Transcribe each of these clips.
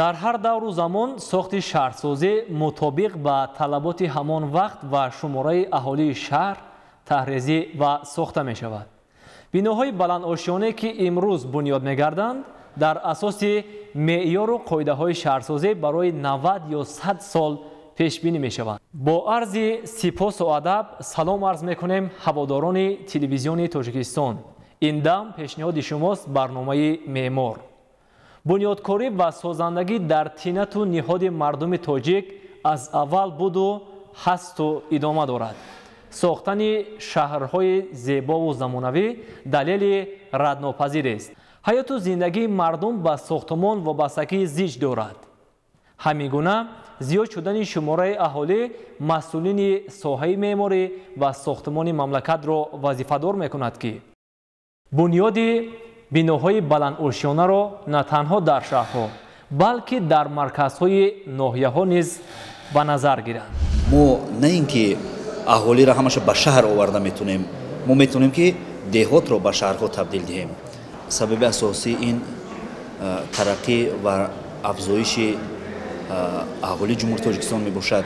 Дар ҳар давру замон сохти шаҳрсозӣ мутобиқ ба талаботи ҳамон вақт ва шумораи аҳолии шаҳр таҳрезӣ ва сохта мешавад. Биноҳои баландошёнае ки имрӯз бунёд мегарданд, дар асоси меъёру қоидаҳои шаҳрсозӣ барои 90 ё 100 сол пешбинӣ мешаванд. Бо арзи сипосу адаб салом арз мекунем ҳаводорони телевизиони Тоҷикистон. Ин дам пешниҳоди шумост барномаи «Меъмор». Бунёдкорӣ ва созандагӣ дар тинату ниҳоди мардуми тоҷик аз аввал буду ҳасту идома дорад. Сохтани шаҳрҳои зебову замонавӣ далели раднопазирест. Ҳаёту зиндагии мардум ба сохтумон вобастагии зич дорад. Ҳамин гуна зиёд шудани шумораи аҳолӣ масъулини соҳаи меъморӣ ва сохтумони мамлакатро вазифадор мекунад, ки бунёди биноҳои баландошёнаро на танҳо дар шаҳрҳо, балки дар марказҳои ноҳияҳо низ ба назар гиранд. Мо на ин ки аҳолиро ҳамаша ба шаҳр оварда метавонем, мо метавонем, ки деҳотро ба шаҳрҳо табдил диҳем. Сабаби асосии ин тараққӣ ва афзоиши аҳолии Ҷумҳурии Тоҷикистон мебошад.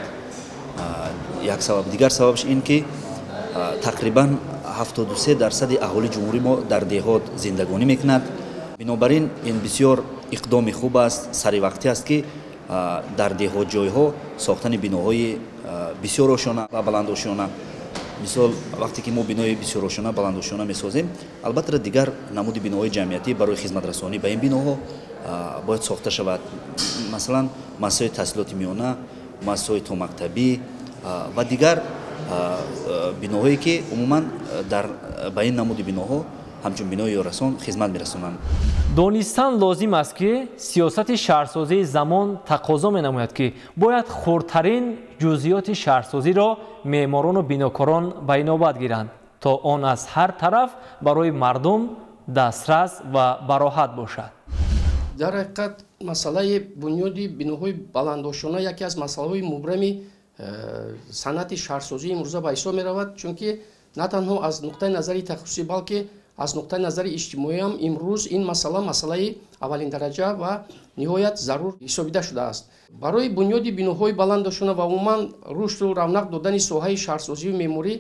Як сабаб. Дигар сабабш ин ки тақрибан 73% аҳолии ҷумҳурии мо дар деҳот зиндагонӣ мекунад. Бинобар ин, ин бисёр иқдоми хуб аст, саривақтӣ аст, ки дар деҳотҷойҳо сохтани биноҳои бисёрошёна ва баландошёна. Мисол, вақте ки мо бинои бисёрошёна, баландошёна месозем, албатта, дигар намуди биноҳои ҷамъиятӣ барои хизматрасонӣ ба ин биноҳо бояд сохта шавад, масалан, муассисаҳои таҳсилоти миёна, муассисаҳои томактабӣ ва дигар биноҳое, ки умуман дар ба ин намуди биноҳо ҳамчун бинои ёррасон хизмат мерасонанд. Донистан лозим аст, ки сиёсати шаҳрсозии замон тақозо менамояд, ки бояд хурдтарин ҷузъиёти шаҳрсозиро меъморону бинокорон ба инобат гиранд, то он аз ҳар тараф барои мардум дастрас ва бароҳат бошад. Дар ҳақиқат, масъалаи бунёди биноҳои баландошёна яке аз масъалаҳои мубрами санъати шаҳрсозии имрӯза ба ҳисоб меравад, чунки на танҳо аз нуқтаи назари тахассусӣ, балки аз нуқтаи назари иҷтимоиам имрӯз ин масъала масъалаи аввалиндараҷа ва ниҳоят зарур ҳисобида шудааст. Барои бунёди биноҳои баландошёна ва умуман рушду равнақ додани соҳаи шаҳрсозию меъморӣ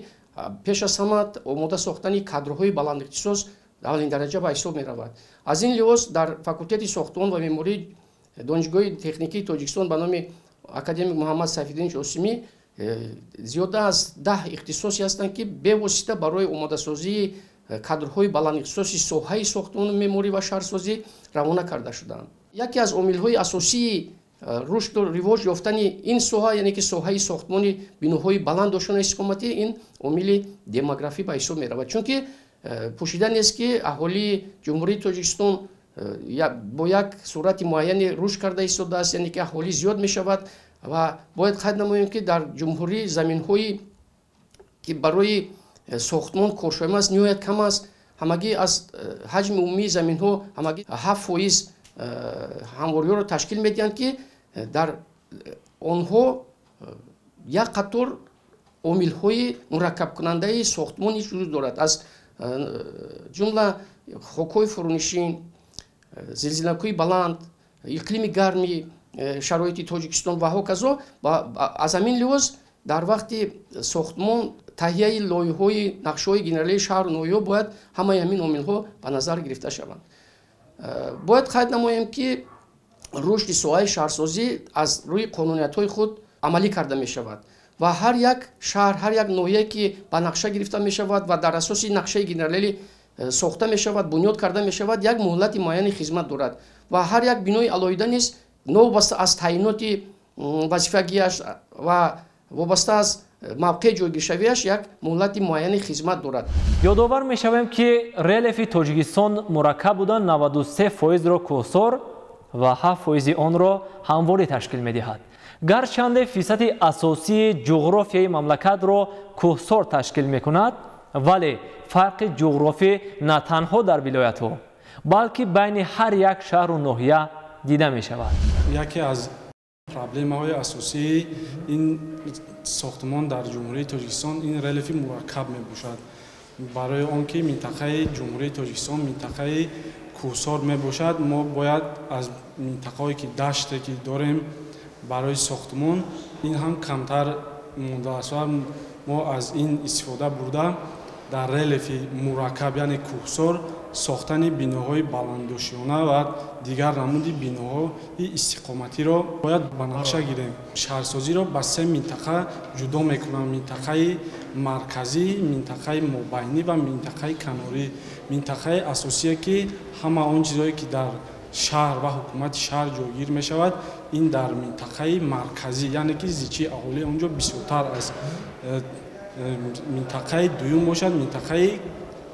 пеш аз ҳама омода сохтани кадрҳои баландихтисос аввалиндараҷа ба ҳисоб меравад. Аз ин лиҳоз, дар факултети сохтмон ва меъмории Донишгоҳи техникии Тоҷикистон ба номи академик Муҳаммад Сайфиддинович Осимӣ зиёда аз 10 ихтисосе ҳастанд, ки бевосита барои омодасозии кадрҳои баландихтисоси соҳаи сохтмону меъморӣ ва шаҳрсозӣ равона карда шудаанд. Яке аз омилҳои асосии рушду ривоҷ ёфтани ин соҳа, яъне ки соҳаи сохтмони биноҳои баландошёнаи истиқоматӣ, ин омили демографӣ ба ҳисоб меравад, чунки пӯшида нест, ки аҳолии Ҷумҳурии Тоҷикистон бо як суръати муайяне рушд карда истодааст, яъне ки аҳолӣ зиёд мешавад. Ва бояд қайд намоем, ки дар ҷумҳурӣ заминҳои ки барои сохтмон коршоям аст, ниҳоят кам аст. Ҳамагӣ аз ҳаҷми умумии заминҳо ҳамагӣ 7% ҳамвориҳоро ташкил медиҳанд, ки дар онҳо як қатор омилҳои мураккабкунандаи сохтмон низ вуҷуд дорад, аз ҷумла хокҳои фурӯнишин, зилзилакҳои баланд, иқлими гарми шароити Тоҷикистон ва ҳоказо. Аз ҳамин лиҳоз, дар вақти сохтмон, таҳияи лоиҳаҳои нақшаҳои генералии шаҳру ноҳияҳо бояд ҳамаи ҳамин омилҳо ба назар гирифта шаванд. Бояд қайд намоем, ки рушди соҳаи шаҳрсозӣ аз рӯи қонуниятҳои худ амалӣ карда мешавад ва ҳар як шаҳр, ҳар як ноҳияе ки ба нақша гирифта мешавад ва дар асоси нақшаи генералӣ сохта мешавад, бунёд карда мешавад, як муҳлати муайяни хизмат дорад ва ҳар як бинои алоҳида низ новобаста аз таъиноти вазифагиаш ва вобаста аз мавқеи ҷойгиршавиаш як муҳлати муайяни хизмат дорад. Ёдовар мешавем, ки релефи Тоҷикистон мураккаб буда, 93 фоизро кӯҳсор ва 7 фоизи онро ҳамворӣ ташкил медиҳад. Гарчанде фисади асосии ҷуғрофияи мамлакатро кӯҳсор ташкил мекунад, вале фарқи ҷуғрофӣ на танҳо дар вилоятҳо, балки байни ҳар як шаҳру ноҳия дида мешавад. Яке аз проблемаҳои асосии ин сохтмон дар Ҷумҳурии Тоҷикистон ин релефи мураккаб мебошад. Барои он ки минтақаи Ҷумҳурии Тоҷикистон минтақаи кӯҳсор мебошад, мо бояд аз минтақаҳое ки даште ки дорем барои сохтмон ин ҳам камтар мондааст ва мо аз ин истифода бурда дар релефи мураккаб, яъне кӯҳсор, сохтани биноҳои баландошёна ва дигар намуди биноҳои истиқоматиро бояд ба нақша гирем. Шаҳрсозиро ба се минтақа ҷудо мекунам: минтақаи марказӣ, минтақаи мобайнӣ ва минтақаи канорӣ. Минтақаи асосие ки ҳама он чизҳое ки дар шаҳр ва ҳукумати шаҳр ҷойгир мешавад, ин дар минтақаи марказӣ, яъне ки зичии аҳолӣ он ҷо бисёртар аст. Минтақаи дуюм бошад, минтақаи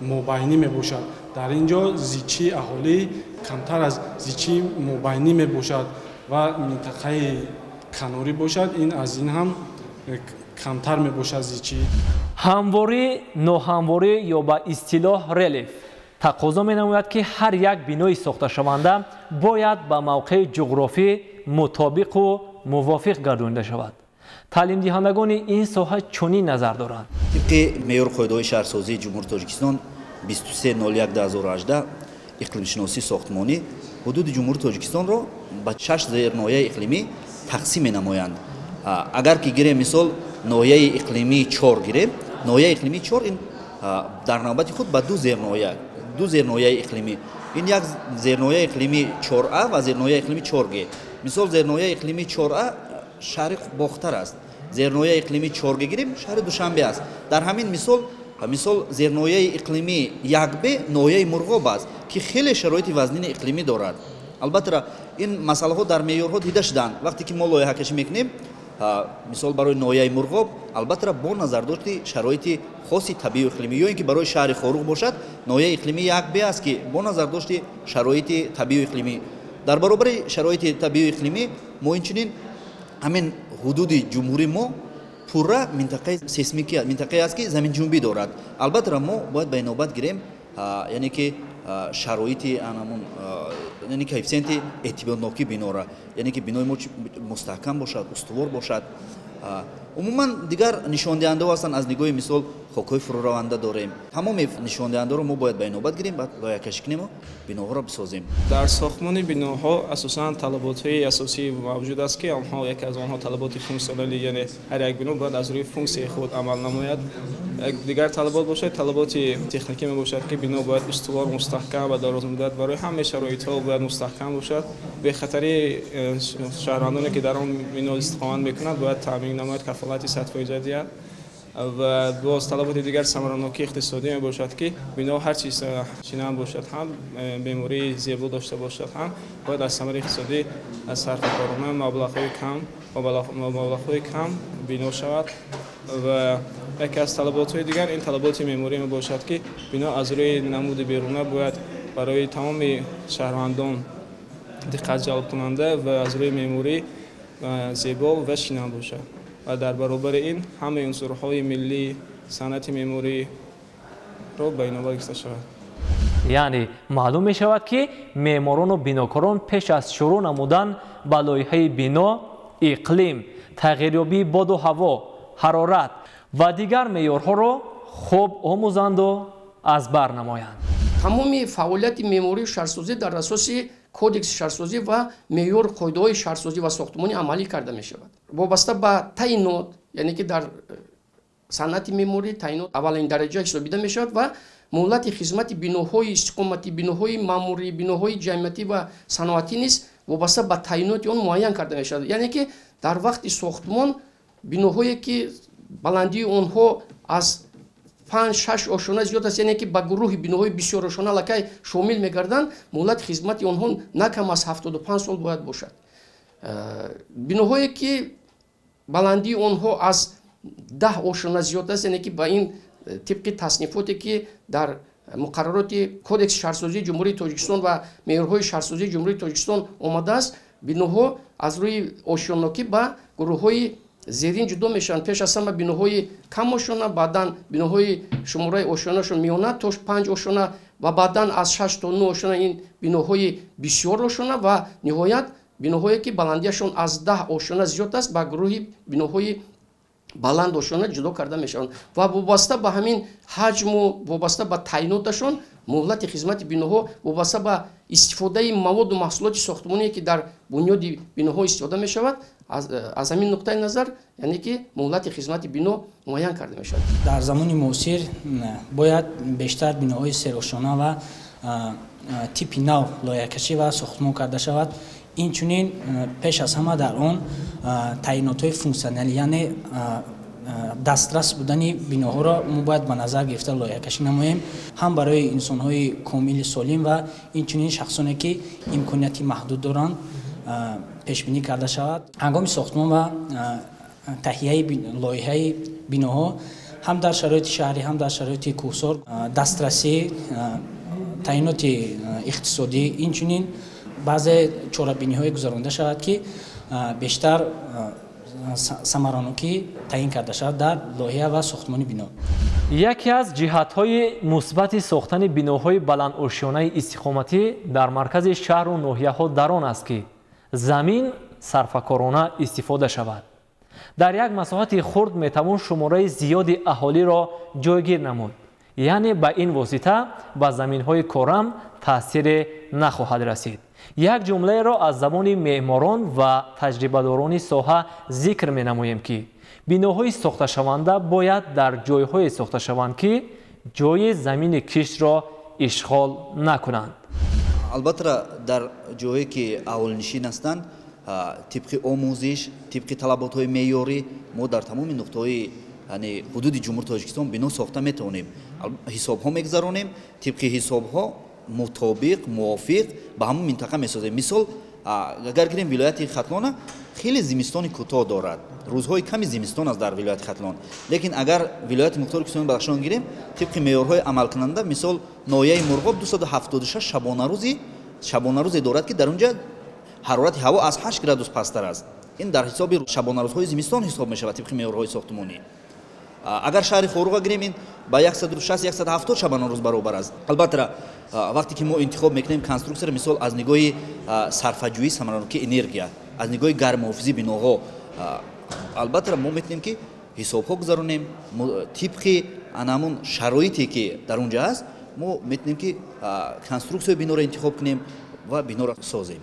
мобайнӣ мебошад. Дар ин ҷо зичии аҳолӣ камтар аз зичии мобайнӣ мебошад ва минтақаи канорӣ бошад, ин аз ин ҳам камтар мебошад зичӣ. Ҳамворӣ, ноҳамворӣ ё ба истилоҳ релеф тақозо менамояд, ки ҳар як бинои сохташаванда бояд ба мавқеи ҷуғрофӣ мутобиқу мувофиқ гардонида шавад. Таълимдиҳандагони ин соҳа чунин назар доранд. Тибқи меъёр қоидаҳои шаҳрсозии Ҷумҳурии Тоҷикистон 23.01.2018 иқлимшиносии сохтмонӣ ҳудуди Ҷумҳурии Тоҷикистонро ба 6 зерноҳияи иқлимӣ тақсим менамоянд. Агар ки гирем, мисол, ноҳияи иқлимии 4 гирем, ноҳияи иқлимии 4 ин дар навбати худ ба ду зерноҳия, ду зерноҳияи иқлимӣ, ин як зерноҳияи иқлимии 4А ва зерноҳияи иқлимии 4Г. Мисол, зерноҳияи иқлимии 4А шаҳри Бохтар аст, зерноҳияи иқлимии 4Г гирем, шаҳри Душанбе аст. Дар ҳамин мисол зерноҳияи иқлимии 1Б ноҳияи Мурғоб аст, ки хеле шароити вазнини иқлимӣ дорад. Албатта, ин масъалаҳо дар меъёрҳо дида шуданд. Вақте ки мо лоиҳакашӣ мекунем, мисол, барои ноҳияи Мурғоб, албатта, бо назардошти шароити хоси табиию иқлимӣ, ё ин ки барои шаҳри Хоруғ бошад, ноҳияи иқлимии 1Б аст, ки бо назардошти шароити табиию иқлимӣ. Дар баробари шароити табиию иқлимӣ мо инчунин ҳамин ҳудуди ҷумҳурии мо пурра минтақаи сейсмикӣ, минтақае аст, ки заминҷунбӣ дорад. Албатта, мо бояд ба инобат гирем, яъне ки шароити анамун, яъне коэффисиенти эътиборнокии бинора, яъне ки бинои мо мустаҳкам бошад, устувор бошад. Умуман, дигар нишондиҳандаҳо ҳастанд. Аз нигоҳи, мисол, хокҳои фурӯраванда дорем. Тамоми нишондиҳандаро мо бояд ба инобат гирем, баъд лоиҳакашӣ кунему биноҳоро бисозем. Дар сохтмони биноҳо асосан талаботҳои асосӣ мавҷуд аст, ки онҳо яке аз онҳо талаботи функсионалӣ, яъне ҳар як бино бояд аз рӯи функсияи худ амал намояд. Дигар талабот бошад, талаботи техникӣ мебошад, ки бино бояд устувор, мустаҳкам ва дарозмуддат барои ҳамаи шароитҳо бояд мустаҳкам бошад. Бехатарии шаҳрвандоне, ки дар он бино истиқомат мекунанд, бояд таъмин намояд, кафолати 100% диҳад. Ва боз талаботи дигар самаранокии иқтисодӣ мебошад, ки бино ҳар чиз чинам бошад ҳам, меъмории зебо дошта бошад ҳам, бояд аз самари иқтисодӣ, аз сарфакорона, маблағҳои кам бино шавад. Ва яке аз талаботҳои дигар ин талаботи меъморӣ мебошад, ки бино аз рӯи намуди беруна бояд барои тамоми шаҳрвандон диққат ҷалбкунанда ва аз рӯи меъморӣ зебо ва шинам бошад ва дар баробари ин ҳамаи унсурҳои миллӣ, санъати меъмориро ба инобат гирифта шавад. Яъне маълум мешавад, ки меъморону бинокорон пеш аз шурӯъ намудан ба лоиҳаи бино иқлим, тағйирёбии боду ҳаво, ҳарорат ва дигар меъёрҳоро хуб омӯзанду аз бар намоянд. Тамоми фаъолияти меъморию шаҳрсозӣ дар асоси кодекси шаҳрсозӣ ва меъёр қоидаҳои шаҳрсозӣ ва сохтмонӣ амалӣ карда мешавад. Вобаста ба таъинот, яъне ки дар санъати меъморӣ таъинот аввалин дараҷа ҳисобида мешавад ва муҳлати хизмати биноҳои истиқоматӣ, биноҳои маъмурӣ, биноҳои ҷамъиятӣ ва саноатӣ низ вобаста ба таъиноти он муайян карда мешавад. Яъне ки дар вақти сохтмон биноҳое, ки баландии онҳо аз 5-6 ошёна зиёд аст, яъне ки ба гурӯҳи биноҳои бисёрошёна аллакай шомил мегарданд, муҳлати хизмати онҳо на кам аз 75 сол бояд бошад. Биноҳое, ки баландии онҳо аз 10 ошёна зиёд аст, яъне ки ба ин тибқи таснифоте, ки дар муқаррароти кодекси шаҳрсозии Ҷумҳурии Тоҷикистон ва меъёрҳои шаҳрсозии Ҷумҳурии Тоҷикистон омадааст, биноҳо аз рӯи ошёнокӣ ба гурӯҳҳои зерин ҷудо мешаванд. Пеш аз ҳама биноҳои камошёна, баъдан биноҳои шумораи ошёнашон миёна то 5 ошёна ва баъдан аз 6 то 9 ошёна ин биноҳои бисёр ошёна ва ниҳоят биноҳое, ки баландиашон аз 10 ошёна зиёд аст, ба гурӯҳи биноҳои Баландошона ҷудо карда мешаванд ва вобаста ба ҳамин ҳаҷму вобаста ба таъиноташон муҳлати хизмати биноҳо вобаста ба истифодаи маводу маҳсулоти сохтмоние, ки дар бунёди биноҳо истифода мешавад, аз ҳамин нуқтаи назар, яъне ки муҳлати хизмати бино муайян карда мешавад. Дар замони муосир бояд бештар биноҳои серошона ва типи нав лоиҳакашӣ ва сохтмон карда шавад. Инчунин пеш аз ҳама дар он таъинотҳои функсионалӣ, яъне дастрас будани биноҳоро мо бояд ба назар гирифта лоиҳакашӣ намоем, ҳам барои инсонҳои комили солим ва инчунин шахсоне, ки имконияти маҳдуд доранд, пешбинӣ карда шавад. Ҳангоми сохтмон ва таҳияи лоиҳаи биноҳо ҳам дар шароити шаҳрӣ, ҳам дар шароити кӯҳсор дастрасӣ, таъиноти иқтисодӣ, инчунин баъзе чорабиниҳое гузаронида шавад, ки бештар самаранокӣ таъин карда шавад дар лоиҳа ва сохтмони бино. Яке аз ҷиҳатҳои мусбати сохтани биноҳои баландошёнаи истиқоматӣ дар маркази шаҳру ноҳияҳо дар он аст, ки замин сарфакорона истифода шавад. Дар як масоҳати хурд метавон шумораи зиёди аҳолиро ҷойгир намуд, яъне ба ин восита ба заминҳои корам таъсире нахоҳад расид. Як ҷумлаеро аз забони меъморон ва таҷрибадорони соҳа зикр менамоем, ки биноҳои сохташаванда бояд дар ҷойҳое сохта шаванд, ки ҷои замини киштро ишғол накунанд. Албатта, дар ҷое ки аҳолинишин ҳастанд, тибқи омӯзиш, тибқи талаботҳои меъёрӣ мо дар тамоми нуқтаҳои ҳудуди Ҷумҳури Тоҷикистон бино сохта метавонем. Ҳисобҳо мегузаронем, тибқи ҳисобҳо мутобиқ, мувофиқ ба ҳамон минтақа месозем. Мисол, агар гирем вилояти Хатлона, хеле зимистони кӯтоҳ дорад, рӯзҳои ками зимистон аст дар вилояти Хатлон. Лекин агар вилояти Мухтори Кӯҳистони Бадахшон гирем, тибқи меъёрҳои амалкунанда, мисол, ноҳияи Мурғоб 276 шабонарӯзе дорад, ки дар он ҷа ҳарорати ҳаво аз 8 градус пасттар аст. Ин дар ҳисоби шабонарӯзҳои зимистон ҳисоб мешавад тибқи меъёрҳои сохтмонӣ. Агар шаҳри Хоруға гирем, ин ба 160, 170 шабонарӯз баробар аст. Албатта, вақте ки мо интихоб мекунем конструксияро, мисол, аз нигоҳи сарфаҷӯӣ, самаранокии энергия, аз нигоҳи гарммуҳофизии биноҳо, албатта, мо метавонем, ки ҳисобҳо гузаронем тибқи ана ҳамун шароите, ки дар он ҷо аст. Мо метавонем, ки конструксияи биноро интихоб кунем ва биноро созем.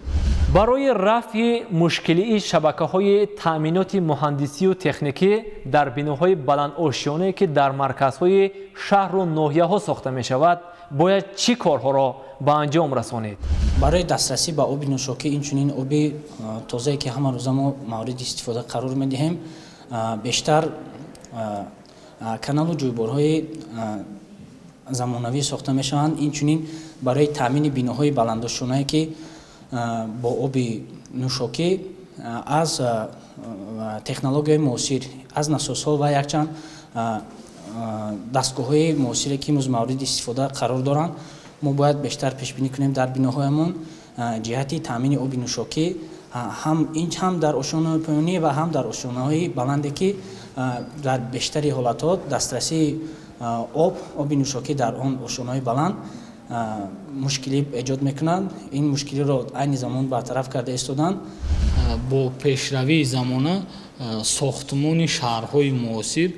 Барои рафъи мушкилии шабакаҳои таъминоти муҳандисию техникӣ дар биноҳои баландошёнае, ки дар марказҳои шаҳру ноҳияҳо сохта мешавад, бояд чӣ корҳоро ба анҷом расонед? Барои дастрасӣ ба оби нӯшокӣ, инчунин оби тозае, ки ҳама рӯза мо мавриди истифода қарор медиҳем, бештар каналу ҷӯйборҳои замонавӣ сохта мешаванд. Инчунин барои таъмини биноҳои баландошёнае, ки бо оби нӯшокӣ, аз технологияи муосир, аз насосҳо ва якчанд дастгоҳҳои муосире, ки имрӯз мавриди истифода қарор доранд, мо бояд бештар пешбинӣ кунем дар биноҳоямон ҷиҳати таъмини оби нӯшокӣ, ҳам ин ҳам дар ошёнаҳои поёнӣ ва ҳам дар ошёнаҳои баланде, ки дар бештари ҳолатҳо дастрасии оби нӯшокӣ дар он ошёнаҳои баланд мушкилӣ эҷод мекунанд. Ин мушкилиро айни замон бартараф карда истоданд. Бо пешравии замона сохтмони шаҳрҳои муосир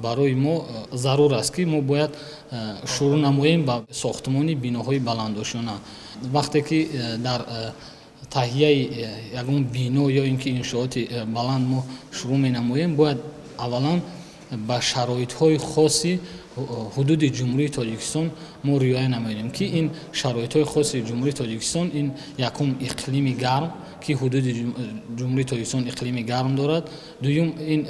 барои мо зарур аст, ки мо бояд шурӯъ намоем ба сохтмони биноҳои баландошёна. Вақте ки дар таҳияи ягон бино ё ин ки иншооти баланд мо шурӯъ менамоем, бояд аввалан ба шароитҳои хоси ҳудуди Ҷумҳурии Тоҷикистон мо риоя намоем, ки ин шароитҳои хоси Ҷумҳурии Тоҷикистон ин якум иқлими гарм, ки ҳудуди Ҷумҳурии Тоҷикистон иқлими гарм дорад, дуюм ин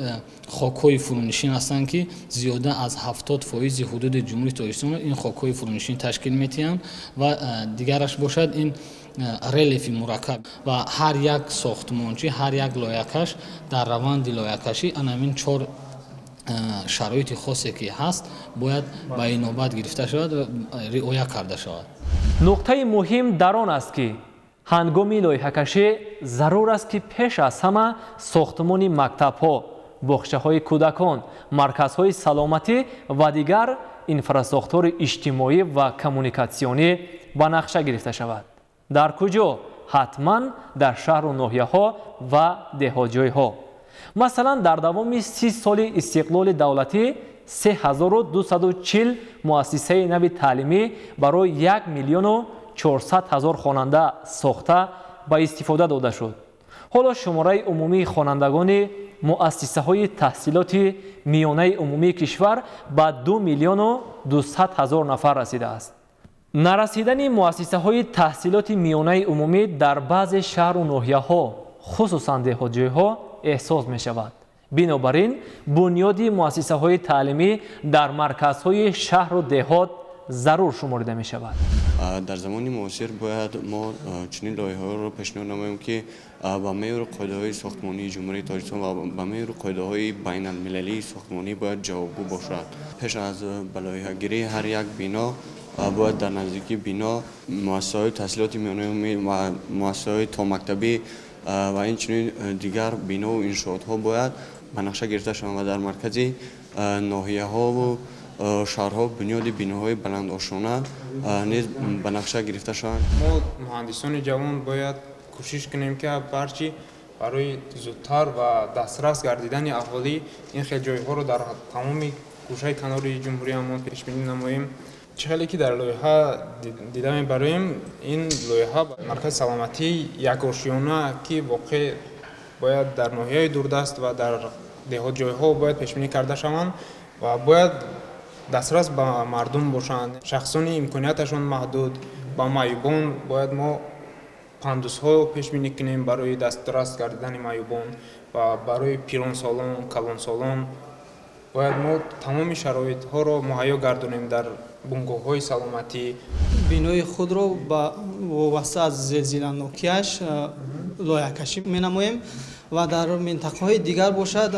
хокҳои фурӯнишин ҳастанд, ки зиёда аз 70% ҳудуди Ҷумҳурии Тоҷикистонро ин хокҳои фурӯнишин ташкил метиҳанд, ва дигараш бошад ин релефи мураккаб. Ва ҳар як сохтмончӣ, ҳар як лоякаш дар раванди лоякашӣ анамин чор шароити хосе, ки ҳаст, бояд ба инобат гирифта шавад ва риоя карда шавад. Нуқтаи муҳим дар он аст, ки ҳангоми лоиҳакашӣ зарур аст, ки пеш аз ҳама сохтмони мактабҳо, боғчаҳои кӯдакон, марказҳои саломатӣ ва дигар инфрасохтори иҷтимоӣ ва коммуникатсионӣ ба нақша гирифта шавад. Дар куҷо? Ҳатман дар шаҳру ноҳияҳо ва деҳотҷойҳо. Масалан, дар давоми 30 соли истиқлоли давлатӣ 3240 муассисаи нави таълимӣ барои 1 миллиону 400 ҳазор хонанда сохта ба истифода дода шуд. Ҳоло шумораи умумии хонандагони муассисаҳои таҳсилоти миёнаи умумии кишвар ба 2 миллиону 200 ҳазор нафар расидааст. Нарасидани муассисаҳои таҳсилоти миёнаи умумӣ дар баъзе шаҳру ноҳияҳо, хусусан деҳотҷойҳо, эҳсос мешавад. Бинобар ин бунёди муассисаҳои таълимӣ дар марказҳои шаҳру деҳот зарур шуморида мешавад. Дар замони муосир бояд мо чунин лоиҳаҳоро пешниҳод намоем, ки ба меъёру қоидаҳои сохтмонии Ҷумҳурии Тоҷикистон ва ба меъёру қоидаҳои байналмилалии сохтмонӣ бояд ҷавобгӯ бошад. Пеш аз ба лоиҳагирии ҳар як бино бояд дар наздикии бино муассисаҳои таҳсилоти миёнаи умумӣ ва муассисаҳои томактабӣ ва инчунин дигар бинову иншоотҳо бояд ба нақша гирифта шаванд ва дар маркази ноҳияҳову шаҳрҳо бунёди биноҳои баландошона низ ба нақша гирифта шаванд. Мо муҳандисони ҷавон бояд кӯшиш кунем, ки барчи барои зудтар ва дастрас гардидани аҳолӣ ин хел ҷойҳоро дар тамоми гӯшаи канори ҷумҳуриямон пешбинӣ намоем. Чӣ хеле ки дар лоиҳа дида мебароем, ин лоиҳа маркази саломатӣ якошиёна, ки воқеъ бояд дар ноҳияи дурдаст ва дар деҳотҷойҳо бояд пешбинӣ карда шаванд ва бояд дастрас ба мардум бошанд. Шахсони имконияташон маҳдуд, ба маъюбон бояд мо пандусҳо пешбинӣ кунем барои дастрас гардидани маъюбон ва барои пиронсолон, калонсолон бояд мо тамоми шароитҳоро муҳайё гардонем дар бунгоҳҳои саломатӣ. Бинои худро ба вобаста аз зилзиланокиаш лоиҳакашӣ менамоем ва дар минтақаҳои дигар бошад,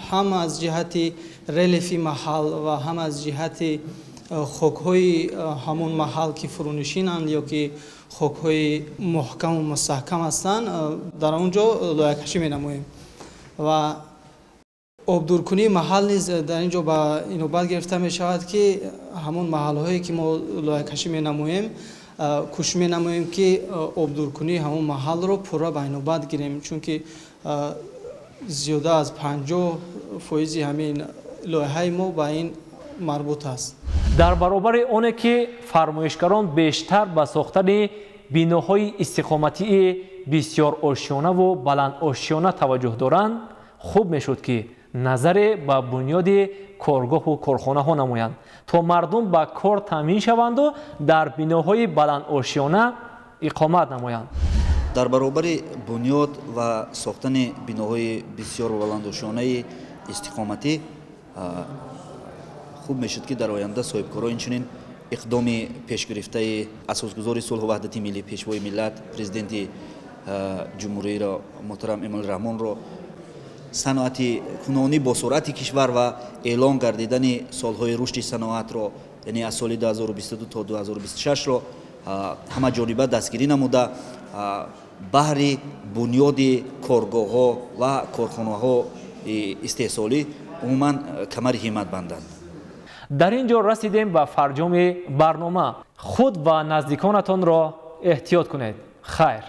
ҳам аз ҷиҳати релефи маҳал ва ҳам аз ҷиҳати хокҳои ҳамон маҳал, ки фурӯнишинанд ё ки хокҳои муҳкаму мустаҳкам ҳастанд, дар он ҷо лоиҳакашӣ менамоем ва обдуркунии маҳал низ дар ин ҷо ба инобат гирифта мешавад, ки ҳамон маҳалҳое ки мо лоиҳакашӣ менамоем, кӯшиш менамоем, ки обдуркунии ҳамон маҳалро пурра ба инобат гирем, чунки зиёда аз 50% ҳамин лоиҳаи мо ба ин марбут аст. Дар баробари оне ки фармоишгарон бештар ба сохтани биноҳои истиқоматии бисёрошёнаву баландошёна таваҷҷӯҳ доранд, хуб мешуд, ки назаре ба бунёди коргоҳу корхонаҳо намоянд, то мардум ба кор таъмин шаванду дар биноҳои баландошёна иқомат намоянд. Дар баробари бунёд ва сохтани биноҳои бисёр баландошёнаи истиқоматӣ хуб мешуд, ки дар оянда соҳибкоро инчунин иқдоми пешгирифтаи асосгузори сулҳу ваҳдати миллӣ, пешвои миллат, президенти ҷумҳуриро муҳтарам Эмомалӣ Раҳмонро саноати кунонӣ бо суръати кишвар ва эълон гардидани солҳои рушди саноатро, яъне аз соли 2022 то 2026-ро ҳамаҷониба дастгирӣ намуда, баҳри бунёди коргоҳҳо ва корхонаҳои истеҳсолӣ умуман камари ҳиммат банданд. Дар ин ҷо расидем ба фарҷоми барнома. Худ ва наздиконатонро эҳтиёт кунед. Хайр.